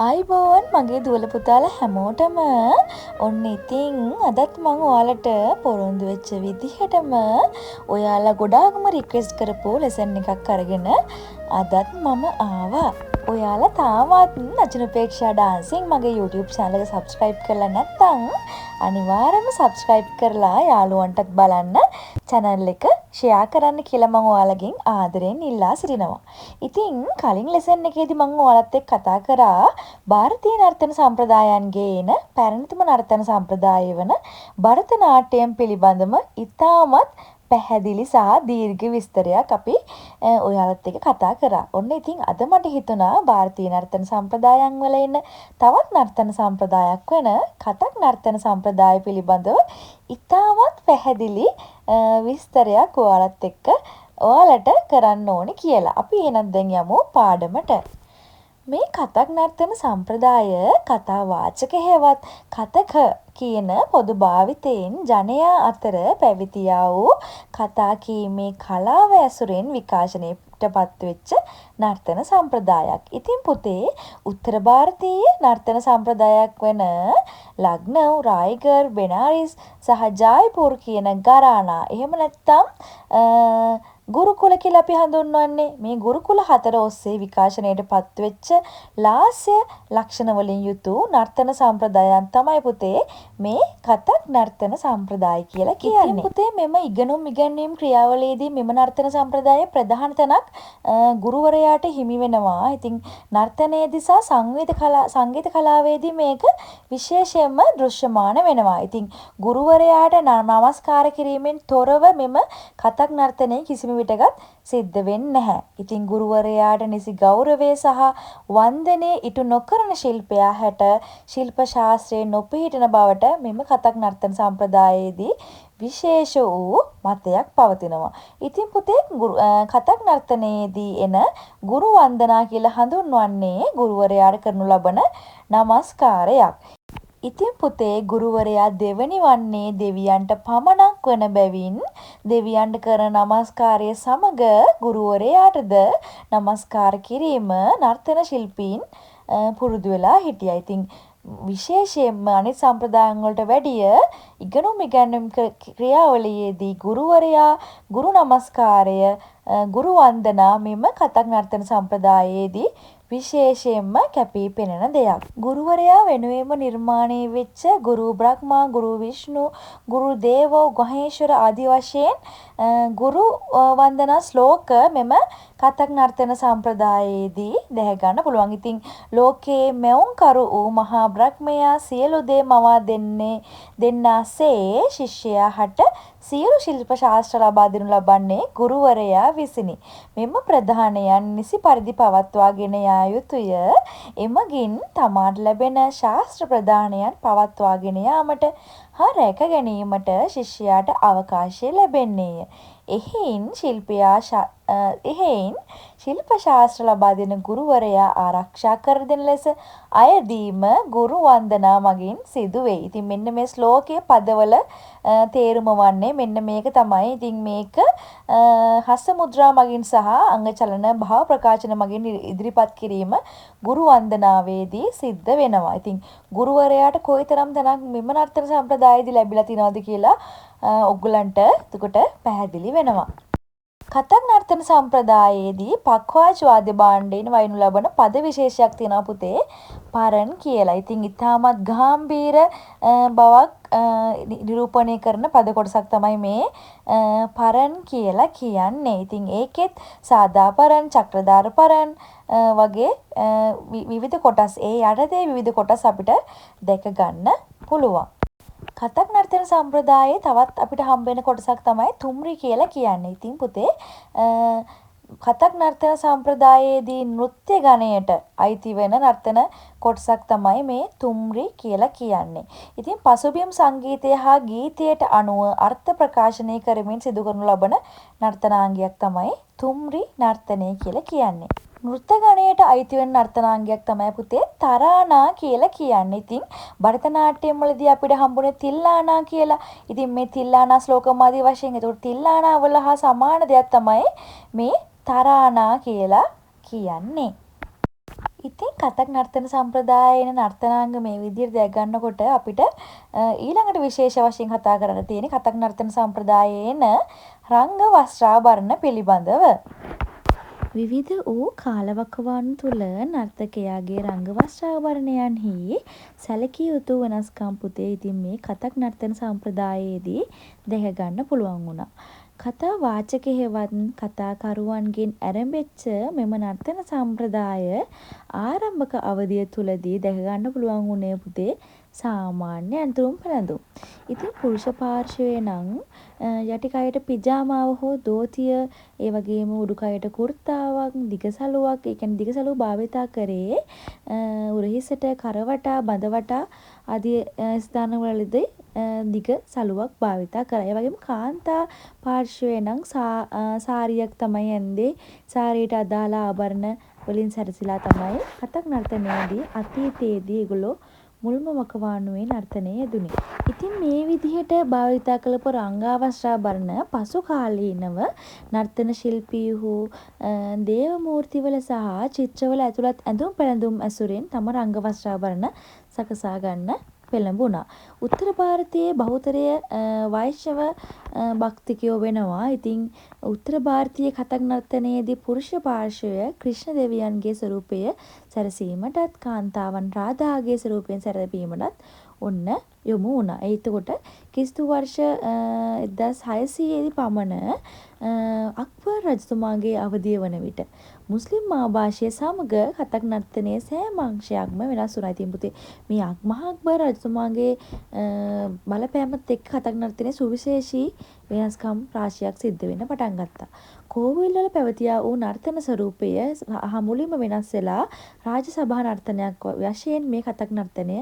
ආයුබෝවන් මගේ දුවල පුතාලා හැමෝටම. ඔන්න ඉතින් අදත් මං ඔයාලට පොරොන්දු වෙච්ච විදිහටම ඔයාලා ගොඩාක්ම රික්වෙස්ට් කරපු ලෙසන් එකක් අරගෙන අදත් මම ආවා. ඔයාලා තාමත් නචනුපේක්ෂා ඩාන්සින් මගේ YouTube channel එක සබ්ස්ක්‍රයිබ් කරලා නැත්නම් අනිවාර්යයෙන්ම සබ්ස්ක්‍රයිබ් කරලා යාළුවන්ටත් බලන්න චැනල් එක ෂෙයා කරන්න කියලා මං ඔයාලගෙන් ආදරෙන් ඉල්ලා සිටිනවා. ඉතින් කලින් ලෙසන් එකේදී මං ඔයාලත් එක්ක කතා කරා භාරතීය නර්තන සම්ප්‍රදායන්ගේ එන පැරණිතම නර්තන සම්ප්‍රදාය වන භරතනාට්‍යම් පිළිබඳව ඉතාමත් පැහැදිලි සහ දීර්ඝ විස්තරයක් අපි ඔයාලත් එක්ක කතා කරා. ඔන්න ඉතින් අද මට හිතුණා භාරතීය නර්තන සම්ප්‍රදායන් වල එන තවත් නර්තන සම්ප්‍රදායක් වන කතක් නර්තන සම්ප්‍රදාය පිළිබඳව ඉතාමත් පැහැදිලි විස්තරයක් ඔයාලත් එක්ක ඔයාලට කරන්න ඕනේ කියලා. අපි එහෙනම් දැන් යමු පාඩමට. මේ කතක් නර්තන සම්ප්‍රදාය කතා වාචක හෙවත් කතක කියන පොදු භාවිතයෙන් ජනයා අතර පැවතියා වූ කතා කීමේ කලාව ඇසුරෙන් විකාශනයට පත්වෙච්ච නර්තන සම්ප්‍රදායක්. ඉතින් පුතේ, උත්තර භාරතීය නර්තන සම්ප්‍රදායක් වන ලක්නව්, රායිගර්, බෙනාරිස් සහ ජායිපුර් කියන ගරානා, එහෙම නැත්නම් ගුරුකුල කියලා අපි හඳුන්වන්නේ, මේ ගුරුකුල හතර ඔස්සේ විකාශනයට පත්වෙච්ච ලාස්‍ය ලක්ෂණ වලින් යුතු නර්තන සම්ප්‍රදායන් තමයි පුතේ මේ කතක් නර්තන සම්ප්‍රදාය කියලා කියන්නේ. ඉතින් පුතේ, මෙම ඉගෙනුම් ඉගැන්වීම් ක්‍රියාවලියේදී මෙම නර්තන සම්ප්‍රදායේ ප්‍රධාන තැනක් ගුරුවරයාට හිමි වෙනවා. ඉතින් නර්තනයේදී සහ සංගීත කලාවේදී මේක විශේෂයෙන්ම දෘශ්‍යමාන වෙනවා. ඉතින් ගුරුවරයාට නමස්කාර කිරීමෙන් තොරව මෙම කතක් නර්තනය කිසිම විටකත් සිද්ධ වෙන්නේ නැහැ. ඉතින් ගුරුවරයාට නිසි ගෞරවය සහ වන්දනය ඉටු නොකරන ශිල්පියා හැට ශිල්ප ශාස්ත්‍රයේ නොපිහිටන බවට මෙම කතක් නර්තන සම්ප්‍රදායේදී විශේෂ වූ මතයක් පවතිනවා. ඉතින් පුතේ, කතක් නර්තනයේදී එන ගුරු වන්දනා කියලා හඳුන්වන්නේ ගුරුවරයාට කරනු ලබන නමස්කාරයක්. ඉතින් පුතේ, ගුරුවරයා දෙවනි වන්නේ දෙවියන්ට පමණක් වන බැවින් දෙවියන්ට කරන නමස්කාරය සමග ගුරුවරයාටද නමස්කාර කිරීම නර්තන ශිල්පීන් පුරුදු වෙලා හිටියා. ඉතින් විශේෂයෙන්ම අනිත් සම්ප්‍රදායන් වලට වැඩිය ඉගෙනුම් ඉගැන්වීම් ක්‍රියාවලියේදී ගුරුවරයා ගුරු නමස්කාරය, ගුරු වන්දනා මෙම කතක් නර්තන සම්ප්‍රදායේදී විශේෂයෙන්ම කැපී පෙනෙන දෙයක්. ගුරුවරයා වෙනුවෙන්ම නිර්මාණය වෙච්ච ගුරු බ්‍රහ්මා, ගුරු විෂ්ණු, ගුරු දේවෝ, මහේශ්වර ආදී වශයෙන් ගුරු වන්දනා ශ්ලෝක මෙම කතක් නර්තන සම්ප්‍රදායේදී දැක ගන්න පුළුවන්. ඉතින් ලෝකයේ මැවුම්කරු වූ මහා බ්‍රහ්මයා සියලු දේ මවා දෙන්නාසේ ශිෂ්‍යයා හට සියලු ශිල්ප ශාස්ත්‍ර ලබා දෙනු ලබන්නේ ගුරුවරයා විසිනි. මෙම ප්‍රධානයන් නිසි පරිදි පවත්වාගෙන යා යුතුය. එමගින් තමාට ලැබෙන ශාස්ත්‍ර ප්‍රධානයන් පවත්වාගෙන යාමට හා රැක ගැනීමට ශිෂ්‍යයාට අවකාශය ලැබෙන්නේය. එහෙයින් ශිල්ප ශාස්ත්‍ර ලබා දෙන ගුරුවරයා ආරක්ෂා කර දෙන ලෙස අයදීම ගුරු වන්දනා මගින් සිදු වෙයි. ඉතින් මෙන්න මේ ශ්ලෝකයේ පදවල තේරුම වන්නේ මෙන්න මේක තමයි. ඉතින් මේක හස්ත මුද්‍රා මගින් සහ අංග චලන භාව ප්‍රකාශන මගින් ඉදිරිපත් කිරීම ගුරු වන්දනාවේදී සිද්ධ වෙනවා. ඉතින් ගුරුවරයාට කොයිතරම් තැනක් මෙම නර්තන සම්ප්‍රදායේදී ලැබිලා තියෙනවද කියලා ඔයගොල්ලන්ට එතකොට පැහැදිලි වෙනවා. කතක් නර්තන සම්ප්‍රදායේදී පක්වාජ් වාද්‍ය භාණ්ඩයෙන් වයනු ලබන පද විශේෂයක් තියෙනවා පුතේ, පරන් කියලා. ඉතින් ඉතාමත් ගාම්භීර බවක් නිරූපණය කරන පද කොටසක් තමයි මේ පරන් කියලා කියන්නේ. ඉතින් ඒකෙත් සාදා පරන්, චක්‍රධාර පරන් වගේ විවිධ කොටස්, ඒ යටතේ විවිධ කොටස් අපිට දැක ගන්න පුළුවන්. කතක් නර්තන සම්ප්‍රදායේ තවත් අපිට හම්බ වෙන කොටසක් තමයි තුම්රි කියලා කියන්නේ. ඉතින් පුතේ, කතක් නර්තන සම්ප්‍රදායේදී නෘත්‍ය ගණයට අයිති වෙන නර්තන කොටසක් තමයි මේ තුම්රි කියලා කියන්නේ. ඉතින් පසුබිම් සංගීතය හා ගීතයට අනුව අර්ථ ප්‍රකාශනය කරමින් සිදු කරනු ලබන නර්තනාංගයක් තමයි තුම්රි නර්තනය කියලා කියන්නේ. නෘත්‍ය ගණයට අයිති වෙන නර්තනාංගයක් තමයි පුතේ තරානා කියලා කියන්නේ. ඉතින් භරතනාට්‍යම් වලදී අපිට හම්බුනේ තිල්ලානා කියලා. ඉතින් මේ තිල්ලානා ශ්ලෝකම් ආදී වශයෙන්, එතකොට තිල්ලානා වල හා සමාන දෙයක් තමයි මේ තරානා කියලා කියන්නේ. ඉතින් කතක් නර්තන සම්ප්‍රදායේ එන නර්තනාංග මේ විදිහට දැක ගන්නකොට අපිට ඊළඟට විශේෂ වශයෙන් කතා කරන්න තියෙන්නේ කතක් නර්තන සම්ප්‍රදායේ එන රංග වස්ත්‍රාභරණ පිළිබඳව. විවිධ වූ කාලවකවානු තුළ නර්තකයාගේ රංග වස්ත්‍රාභරණයන්හි සැලකිය යුතු වෙනස්කම් පුතේ ඉතින් මේ කතක් නර්තන සම්ප්‍රදායේදී දැක ගන්න පුළුවන් වුණා. කතා වාචක හෙවත් කතාකරුවන්ගෙන් ඇරඹෙච්ච මෙම නර්තන සම්ප්‍රදාය ආරම්භක අවධිය තුළදී දැක ගන්න පුළුවන් වුණේ පුතේ සාමාන්‍ය ඇඳුම් පැළඳුම්. ඉතින් පුරුෂ පාර්ශ්වය නම් යටිකයට පිජාමාව හෝ දෝතිය, ඒ වගේම උඩුකයට කුර්තාවක්, දිග සළුවක්, ඒ කියන්නේ දිග සළුව භාවිතා කරේ උරහිසට, කරවටා, බඳවටා ආදී ස්ථානවලදී දිග සළුවක් භාවිතා කරා. ඒ වගේම කාන්තා පාර්ශ්වය නම් සාරියක් තමයි ඇන්දේ. සාරියට අදාළ ආභරණ වලින් සැරසිලා තමයි කතක් නර්තනයේදී අතීතයේදී ඒගොල්ලෝ මුල්ම වකවානුවේ නර්තනයේ යෙදුනේ. ඉතින් මේ විදිහට භාවිතා කළපු රංගාවස්ත්‍රාභරණ පසු කාලීනව නර්තන ශිල්පීහු දේව මූර්තිවල සහ චිත්‍රවල ඇතුළත් ඇඳුම් පැළඳුම් ඇසුරෙන් තම රංග වස්ත්‍රාභරණ සකසා ගන්න පෙළඹුණා. උත්තර භාරතයේ බහුතරය වෛෂ්ණව භක්තිකයෝ වෙනවා. ඉතින් උත්තර භාරතීය කතක් නර්තනයේදී පුරුෂ පාර්ශ්වය ක්‍රිෂ්ණ දෙවියන්ගේ ස්වරූපය සැරසීමටත්, කාන්තාවන් රාධාගේ ස්වරූපයෙන් සැරසීමටත් ඔන්න යොමු වුණා. එතකොට ක්‍රිස්තු වර්ෂ 1600 දී පමණ අක්බර් රජතුමාගේ අවධිය වන විට මුස්ලිම් ආභාෂය සමග කතක් නර්තනයේ සෑම අංශයක්ම වෙනස් වුණා. ඉතින් පුතේ, මේ මහා අක්බර් රජතුමාගේ බලපෑමත් එක්ක කතක් නර්තනයේ සුවිශේෂී වෙනස්කම් රාශියක් සිද්ධ වෙන්න පටන් ගත්තා. කෝවිල්වල පැවතියා වූ නර්තන ස්වරූපය මුලින්ම වෙනස් වෙලා රාජ සභා නර්තනයක් වශයෙන් මේ කතක් නර්තනය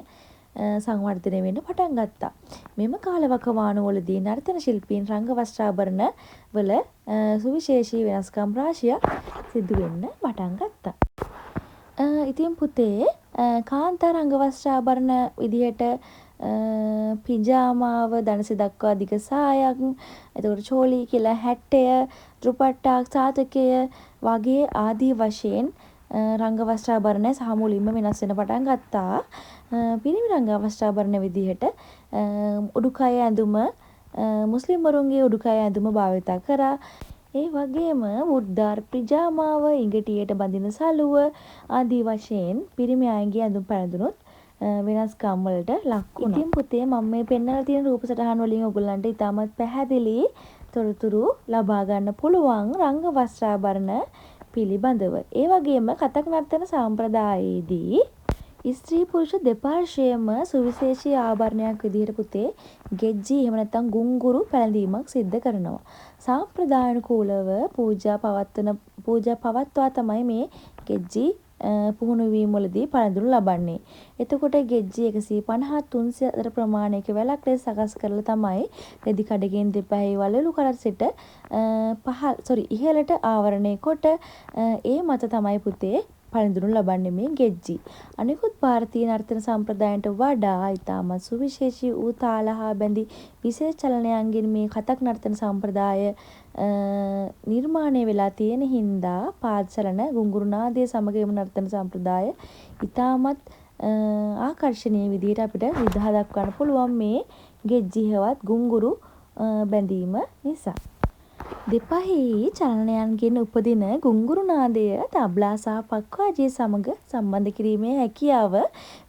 සංවර්ධනය වෙන්න පටන් ගත්තා. මෙම කාලවකවානුවලදී නර්තන ශිල්පීන් රංග වස්ත්‍රාභරණ වල සුවිශේෂී වෙනස්කම් රාශියක් සිදු වෙන්න පටන් ගත්තා. ඉතින් පුතේ, කාන්තා රංග වස්ත්‍රාභරණ විදිහට පිජාමාව, දණිස දක්වා දිග සායක්, එතකොට චෝලී කියලා හැට්ටය, දුපට්ටා, සාතකය වගේ ආදී වශයෙන් රංග වස්ත්‍රාභරණ සහ මුලින්ම වෙනස් වෙන්න පටන් ගත්තා. පිරිමි රංග වස්ත්‍රාභරණ විදිහට උඩුකය ඇඳුම, මුස්ලිම්වරුන්ගේ උඩුකය ඇඳුම භාවිතා කරා. ඒ වගේම මුර්දාර් පිජාමාව, ඉඟටියට බඳින සළුව ආදී වශයෙන් පිරිමි අයගේ ඇඳුම් පැළඳුනුත් වෙනස්කම් වලට ලක් වුණා. ඉතින් පුතේ, මම මේ පෙන්නලා තියෙන රූප සටහන් වලින් ඔයගොල්ලන්ට ඉතාමත් පැහැදිලි තොරතුරු ලබා ගන්න පුළුවන් රංග වස්ත්‍රාභරණ පිළිබඳව. ඒ වගේම කතක් නර්තන සම්ප්‍රදායේදී ස්ත්‍රී පුරුෂ දෙපාර්ශ්වයම සුවිශේෂී ආභරණයක් විදිහට පුතේ ගෙජ්ජි එහෙම නැත්නම් ගුංගුරු පැළඳීමක් සිද්ධ කරනවා. සාම්ප්‍රදායානුකූලව පූජා පවත්වා තමයි මේ ගෙජ්ජි පුහුණු වීම් වලදී පළඳිනු ලබන්නේ. එතකොට ගෙජ්ජි 150 300 අතර ප්‍රමාණයක වැලක් ලෙස සකස් කරලා තමයි රෙදි කඩකින් දෙපැහි වලලු කර සිට පහළ, සොරි, ඉහළට ආවරණය කොට ඒ මත තමයි පුතේ පළඳිනු ලබන්නේ මේ ගෙජ්ජි. අනෙකුත් භාරතීය නර්තන සම්ප්‍රදායන්ට වඩා ඉතාමත් සුවිශේෂී වූ තාල හා බැඳි විශේෂ චලනයන්ගෙන් මේ කතක් නර්තන සම්ප්‍රදාය නිර්මාණය වෙලා තියෙන හින්දා පාද චලන, ගුංගුරු නාදය සමග එම නර්තන සම්ප්‍රදාය ඉතාමත් ආකර්ෂණීය විදිහට අපිට විදහා දක්වන්න පුළුවන් මේ ගෙජ්ජි හෙවත් ගුංගුරු බැඳීම නිසා. දෙපයෙහි චලනයන්ගෙන් උපදින ගුංගුරු නාදය තබ්ලා සහ පක්වාජය සමග සම්බන්ධ කිරීමේ හැකියාව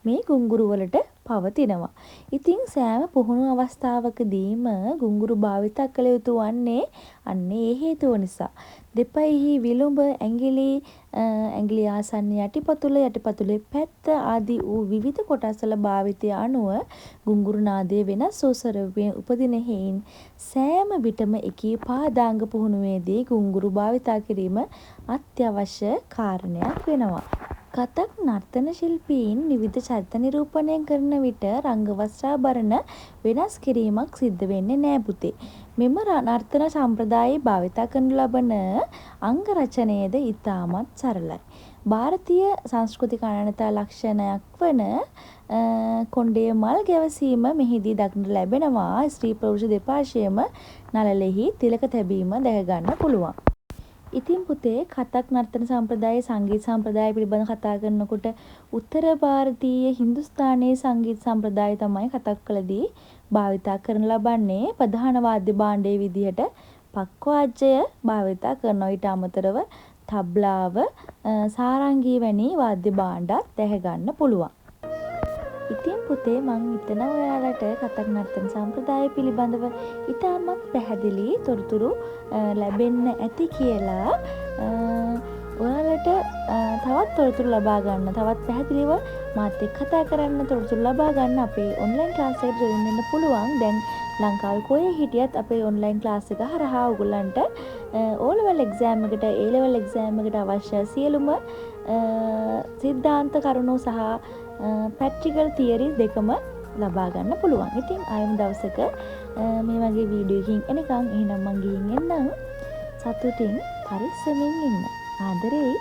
මේ ගුංගුරු වලට පවතිනවා. ඉතින් සෑම පුහුණු අවස්ථාවකදීම ගුංගුරු භාවිතා කළ යුතු වන්නේ අන්න ඒ හේතුව නිසා. දෙපයෙහි විලුඹ, ඇඟිලි, ඇඟිලි ආසන්න යටිපතුල, යටිපතුලේ පැත්ත ආදී වූ විවිධ කොටස්වල භාවිතය අනුව ගුංගුරු නාදය වෙනස් වූ ස්වරූපයෙන් උපදින හෙයින් සෑම විටම එකී පාදාංග පුහුණුවේදී ගුංගුරු භාවිතා කිරීම අත්‍යවශ්‍ය කාරණයක් වෙනවා. කතක් නර්තන ශිල්පීන් විවිධ චරිත නිරූපණය කරන විට රංග වස්ත්‍රාභරණ වෙනස් කිරීමක් සිද්ධ වෙන්නේ නෑ පුතේ. මෙම නර්තන සම්ප්‍රදායේ භාවිතා කරනු ලබන අංග රචනයද ඉතාමත් සරලයි. භාරතීය සංස්කෘතික අනන්‍යතා ලක්ෂණයක් වන කොණ්ඩයේ මල් ගැවසීම මෙහිදී දක්නට ලැබෙනවා. ස්ත්‍රී පුරුෂ දෙපාර්ශ්වයම නළලෙහි තිලක තැබීම දැක ගන්න පුළුවන්. ඉතින් පුතේ, කතක් නර්තන සම්ප්‍රදායේ සංගීත සම්ප්‍රදාය පිළිබඳව කතා කරනකොට උත්තර භාරතීය හින්දුස්ථානයේ සංගීත සම්ප්‍රදාය තමයි කතක් වලදී භාවිතා කරනු ලබන්නේ. ප්‍රධාන වාද්‍ය භාණ්ඩය විදිහට පක්වාජ්ජය භාවිතා කරනවා. ඊට අමතරව තබ්ලාව, සාරංගී වැනි වාද්‍ය භාණ්ඩත් දැක ගන්න පුළුවන්. ඉතින් පුතේ, මං හිතනවා ඔයාලට කතක් නර්තන සම්ප්‍රදාය පිළිබඳව ඉතාමත් පැහැදිලි තොරතුරු ලැබෙන්න ඇති කියලා. ඔයාලට තවත් තොරතුරු ලබා ගන්න, තවත් පැහැදිලිව මාත් එක්ක කතා කරන්න, තොරතුරු ලබා ගන්න අපේ ඔන්ලයින් ක්ලාස් එකට ජොයින් වෙන්න පුළුවන්. දැන් ලංකාවේ කොහේ හිටියත් අපේ ඔන්ලයින් ක්ලාස් එක හරහා ඔයගොල්ලන්ට ඕ ලෙවල් එක්සෑම් එකට, ඒ ලෙවල් එක්සෑම් එකට අවශ්‍ය සියලුම සිද්ධාන්ත කරුණු සහ ප්‍රැක්ටිකල් තියරි දෙකම ලබා ගන්න පුළුවන්. ඉතින් ආයෙම දවසක මේ වගේ වීඩියෝ එකකින් එනකන් එහෙනම් මං ගිහින් එන්නම්. සතුටින් පරිස්සමින් ඉන්න. ආදරෙයි.